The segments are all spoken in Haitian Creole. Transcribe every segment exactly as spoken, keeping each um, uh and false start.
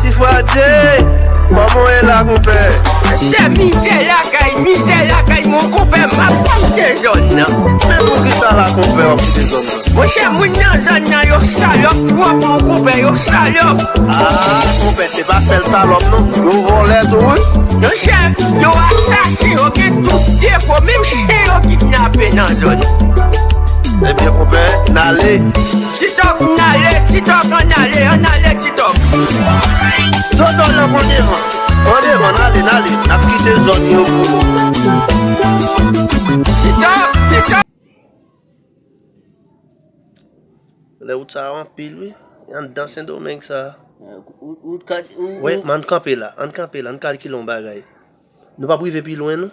Sifwade, kòman w ye la, konpè? Chè, mizè lakay, mizè lakay, mon konpè, m ap kite zòn nan. Men poukisa la, konpè, w ap kite zòn nan? Monchè, moun nan zòn nan, yo salòp twòp, mon konpè, yo salòp. Ah, konpè, se pa sèl salòp, non. Yo vòlè tou, wi. Monchè, yo asasen, yo gen tout defo, menm chen yo kidnape nan zòn. Ebyen, konpè, n ale. Ti Tòk, n ale, Ti Tòk, ann ale, ann ale, Ti Tòk. Toto nan pran devan. Pran devan, n ale, n ale. N ap kite zòn yo pou nou. Ti Tòk, Ti Tòk. Lè wout sa a anpil, wi. Anndan Sendomeng sa a. Wout, wout ka, wout, wè, wout. Men ann kanpe la, ann kanpe la, ann kalkile yon bagay. Nou p ap rive pi lwen, non.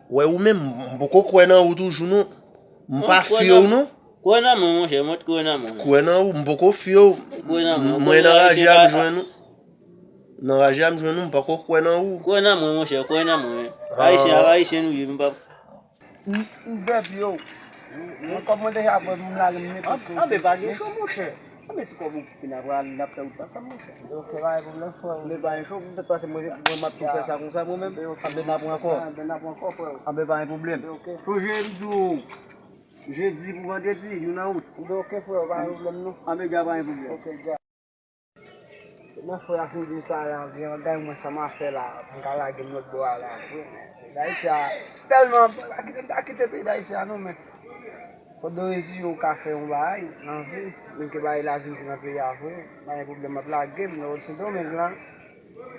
Wè, ou menm, m poko kwè nan ou toujou, non. M pa fye w, non. Kwè nan mwen, monchè, mwen t kwè nan mwen. Kwè nan ou, m poko fye w. Kwè nan mwen. Mwen nan raje a m jwenn ou. Nan raje a m jwenn ou, m poko kwè nan ou. Kwè nan mwen, monchè, kwè nan mwen. Ayisyen ak ayisyen nou ye, m p ap M, m bèbye w. Mwen kòm mwen deja bwè, m lage m nenpòt kote. Anben pa gen cho, monchè. Anben si kòb ou koupe, n a pral, n ap fè wout ansanm, monchè. Ok, pa gen pwoblèm, frè. Anben pa gen cho, poutèt paske mwen, mwen m ap tou fè sa konsa, mwen menm. Anben n a pran kò. Anben n a pran kò, frè. Anben pa gen pwoblèm. Sonje m di w, jedi pou vandredi, nou nan wout. Anben ok, frè, pa gen pwoblèm, non. Anben dja pa gen pwoblèm. Ok, dja. Nan frè a fin di m sa la, gen yon bagay mwen sa m a fè la, pou m ka lage m lòt bò a la, vre, men peyi Dayiti a, si tèlman, pa kite m ta kite peyi Dayiti a non, men fò dwe reziye w ka fè yon bagay nan vi, menm ke bagay la vin di nan peyi a vre, pa gen pwoblèm, m ap lage m nan Sendomeng lan,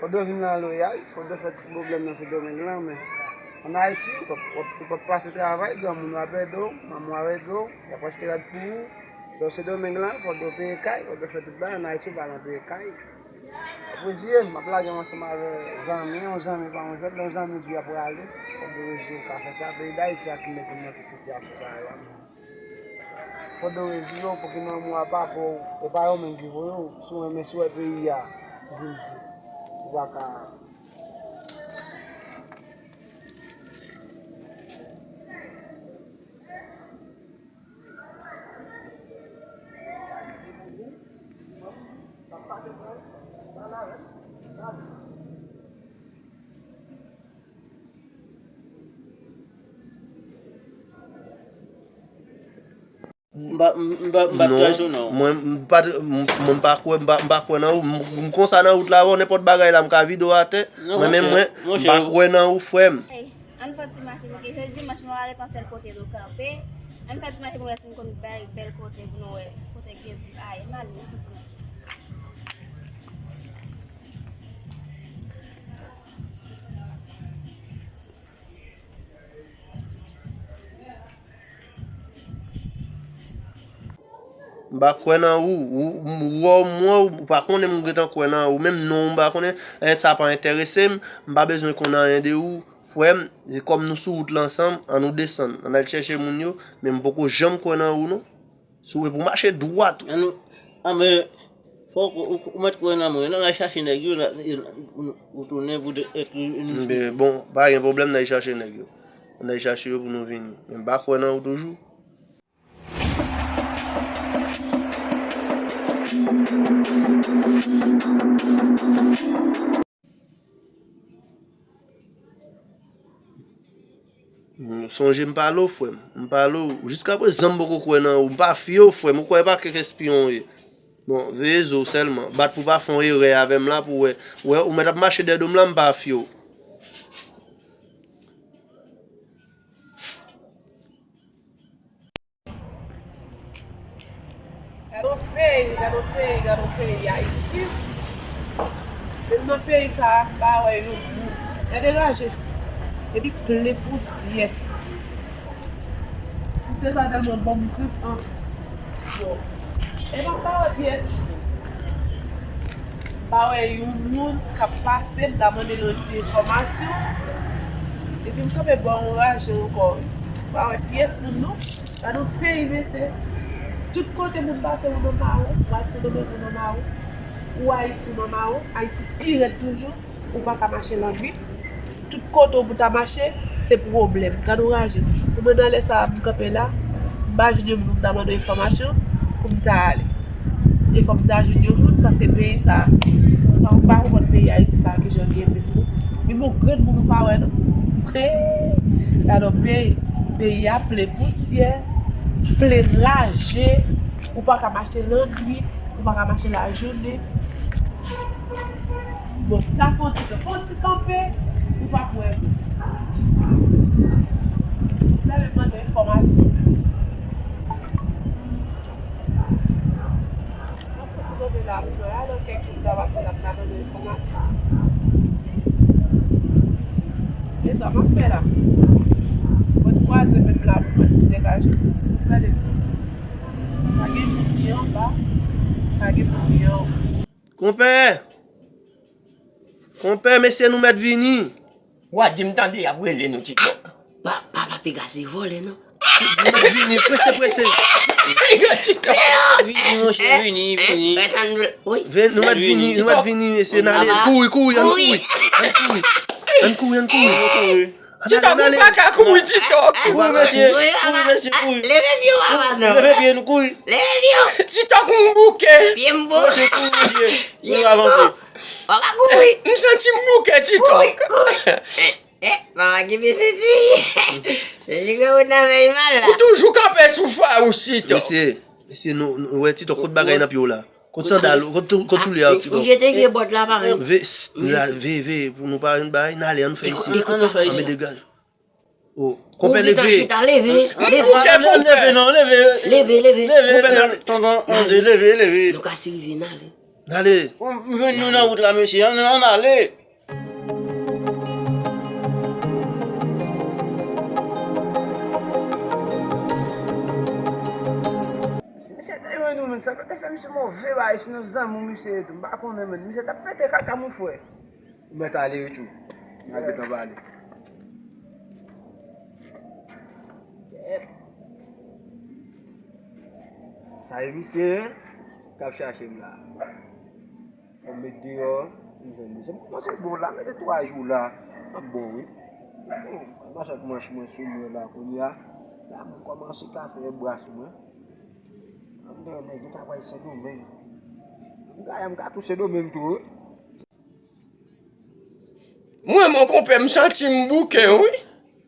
fò dwe vin nan loyal, fò dwe fè tout pwoblèm nan Sendomeng lan, men ann Ayiti, w ap, w ap, w ap pase travay, granmoun w ap ede w, manman w ap ede w, y ap achte rad pou ou, Donk, Sendomeng lan, fò dwe peye kay, fò dwe fè tout bagay, ann Ayiti, w pa nan peye kay. Apre, m ap lage m ansanm avè zanmi, yon zanmi pa yon jwèt, lè yon zanmi di w ap prale, fò dwe reziye w ka fè sa. Peyi Dayiti a ki mete m nan tout sitiyasyon sa yo a. Fò dwe reziye w, pou ki manman w a papa w, e pa yo menm ki voye w, si w renmen, si w wè peyi a, vin di, ou pa ka. M pa, m, m pa, m pa t kwè sou non. Mwen, m pa t, m, mwen, m pa kwè, m pa, m pa kwè nan ou. M, m konsa nan wout la, avè w, nenpòt bagay la, m ka vide w atè. Mwen menm, mwen, m pa kwè nan ou, frè m. Ann fè ti mache, paske jodi dimanch nou arete yon sèl kote nou kanpe. Ann fè ti mache pou nou wè si nou konn bay bèl kote pou nou wè kote gen vi a ye. Ann ale, ann fè ti mache. M pa kwè nan ou. Ou, ou, ou wè w, m wè w, ou pa konnen m gentan kwè nan ou. Menm non w m pa konnen. Lè sa pa enterese m. M pa bezwen konn anyen de ou. Frè m, se kòm nou sou wout la ansanm, ann nou desann. Ann al chèche moun yo, men m poko janm kwè nan ou non. Si w vle pou w mache dwat. Ann nou, anben, fòk ou, ou, ou mèt kwè nan mwen. Ann al chache nèg yo, n a, n a, ou tounen pou de, èt, bon, pa gen pwoblèm, n al chache nèg yo. Ann al chache yo pou nou vini. Men m pa kwè nan ou toujou. Sonje m pale w, frè m. M pale w. Jiskaprezan, m poko kwè nan ou. M pa fye w, frè m. Ou kwè e pa kèk espyon w ye. Bon, veye zo w sèlman. Bat pou w pa fè yon erè avè m la pou w wè. Wè, ou mèt ap mache dèyè do m la, m pa fye w. Gade yon peyi, gade yon peyi, gade yon peyi, Ayiti. Menm nan peyi sa a, m pa wè yon moun. Gade raje. Epi plen pousyè. Pousyè sa tèlman ban m krik an. Bon. Epi m pa wè pyès moun. M pa wè yon moun k ap pase, m ta mande l yon ti enfòmasyon. Epi m kanpe bò yon raje ankò. M pa wè pyès moun non. Gade yon peyi, mesye. Tout kote moun pase, ou nan mawon. Ou al Sendomeng, ou nan mawon. Ou Ayiti, ou nan mawon. Ayiti pi rèd toujou. Ou pa ka mache lannuit. Tout kote w pou ta mache, se pwoblèm. Gade yon raje. Pou mwen, nan lè sa a, m kanpe la, m pa jwenn yon moun pou m ta mande enfòmasyon, pou m ta ale. E fòk m ta jwenn yon moun, paske peyi sa, mwen pa konprann peyi Ayiti sa, ki jan l ye menm non. Menm yon grenn moun ou pa wè non. Gadon peyi, peyi a plen pousyè, plen raje, ou pa ka mache lannwit, ou pa ka mache lajounen. Bon, ta fè yon ti, fè yon ti kanpe, ou p ap wè moun. Lè m mande enfòmasyon. Mwen fouti tonbe la, pou mwen, alò kèk moun ta pase la, m ta mande enfòmasyon. E sa m ap fè la? Mwen kwaze menm la, pou mwen si m degaje. Gade, pa gen moun ki anba, pa gen moun ki anwo. Konpè! Konpè, mesye, nou mèt vini. Wa di m tande y ap rele nou TikTok. Pa, pa, pa piga se vòlè non. Nou mèt vini, prese, prese. Yo TikTok. Vini, monchè, vini, vini. Pèsonn vle. Wi. Vin, nou mèt vini, nou mèt vini, mesye, n ale. Kouri, kouri, ann kouri. Ann kouri. Ann kouri, ann kouri. Ann ale, ann ale. Tito, ou pa ka kouri, Tito. Kouri, mesye. Kouri, mesye, kouri. Leve pye w, papa, non. Leve pye nou, kouri. Leve pye w. Tito, kouri bouke. Pye m bouke. Mesye, kouri, mesye. Kouri, avanse. Papa, kouri. M santi m bouke, Tito. Kouri, kouri. Eh, eh, papa, ki mesye di. Se si ke ou nan vèy mal la. Ou toujou kanpe sou fawouch, Tito. Mesye, mesye, nou, nou wè, Tito, kot bagay nan pye w la? Kot sandal ou, kot, kot soulye a, Tito? Ou jete vye bòt la, parèy. Ve, s-, la, ve, ve, pou nou pa bay, n ale, ann fè isi. Ann fè isi. Ann degaje. Oh, konpè, leve. Chita, leve. Leve. Leve, non, leve. Leve, leve. Leve, tonton André, leve, leve. Nou ka si rive, n ale. N ale. M jwenn nou nan wout la, mesye. Ann, ann ale. Si misye te jwenn nou, menm, sa te fè misye move bagay, sinon zanmi misye ye tou. M pa konnen, menm. Misye t ap pete kaka, mon frè. Ou mèt ale wi tjou. N a gentan pale. Sa e misye k ap chache m la. Fò m met deyò, m jwenn misye. M kòmanse bon la, mete twa jou la. M ap bon wi. Bon, m ap chak manch mwen sou mwen la kounye a. La m kòmanse ka fè bra sou mwen. M gen nèg yo ta pral Sendomeng. M ka, m ka tou Sendomeng tou wi. Mwen, mon konpè, m santi m bouke, wi.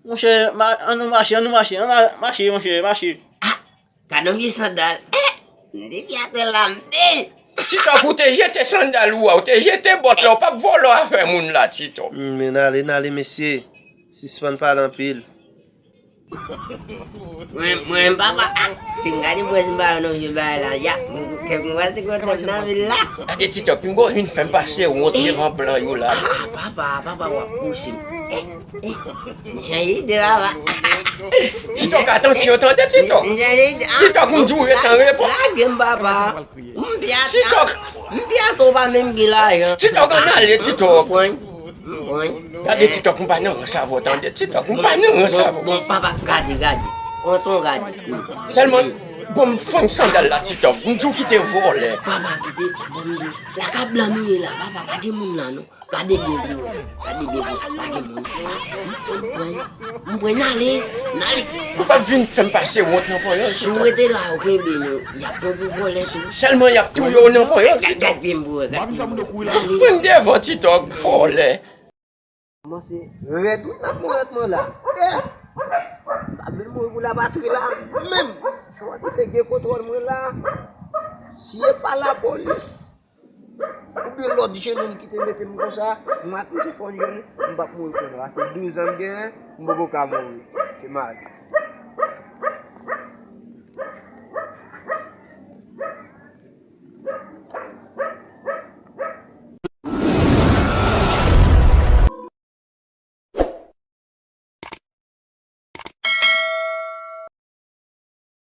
Monchè, ma-, ann nou mache, ann nou mache, ann al mache, monchè, mache. Ah, gad yon vye sandal. Eh, m te pye atè la, m te. Tito, ou te jete sandal ou a, ou te jete bòt la, ou p ap vòlò afè moun la, Tito. Hmm, men n ale, n ale, mesye. Sispann pale anpil. Mwen, mwen, papa, ah, fin gade pwès m pa wè nan vye bagay la, ya, kèk mwa se kontan nan vil la. Gade TikTok, pinga w vin fè m pase wont devan blan yo la. Ah, papa, papa, w ap pouse m. Eh, eh, m chanje ide, papa. TikTok, atansyon, tande TikTok. M chanje ide, ah. TikTok, m di w ret an repo. Lage m, papa. M pye atè. TikTok. M pye atè, w pa menm gen lajan. TikTok, ann ale, TikTok. Konprann? Wi. Gade TikTok, m pa nan rans avè w, tande. TikTok, m pa nan rans avè w. Bon, bon, papa, gade, gade. Pran ton gade. Sèlman, bon, m fann sandal la, TikTok. M di w kite vòlè. Papa, kite, bon, m di w, lakay blan nou ye la, papa, pa gen moun la, non. Gade byen pou mwen. Gade byen pou mwen. Pa gen moun. M pran, m pran, n ale, n ale. Ou pa vin fè m pase wont nan ponyèl, TikTok. Si w rete la, yo kenbe nou. Y ap pran pou vòlè tou. Sèlman y ap touye w nan ponyèl, TikTok. Gade, gade byen pou wè, gade byen pou wè. Fann devan, TikTok, vòlè. Kòmanse rèd wi nan mwen rèd mwen la. Eh! M pa vin mouri pou lapatri la, menm. Chwa ki se gen kontwòl mwen la. Si e pa lapolis, oubyen lòt jennonm ki te mete m konsa, m ap touche fò jwenn, m p ap mouri kounye a. Se douz an m genyen, m poko ka mouri. Se mari.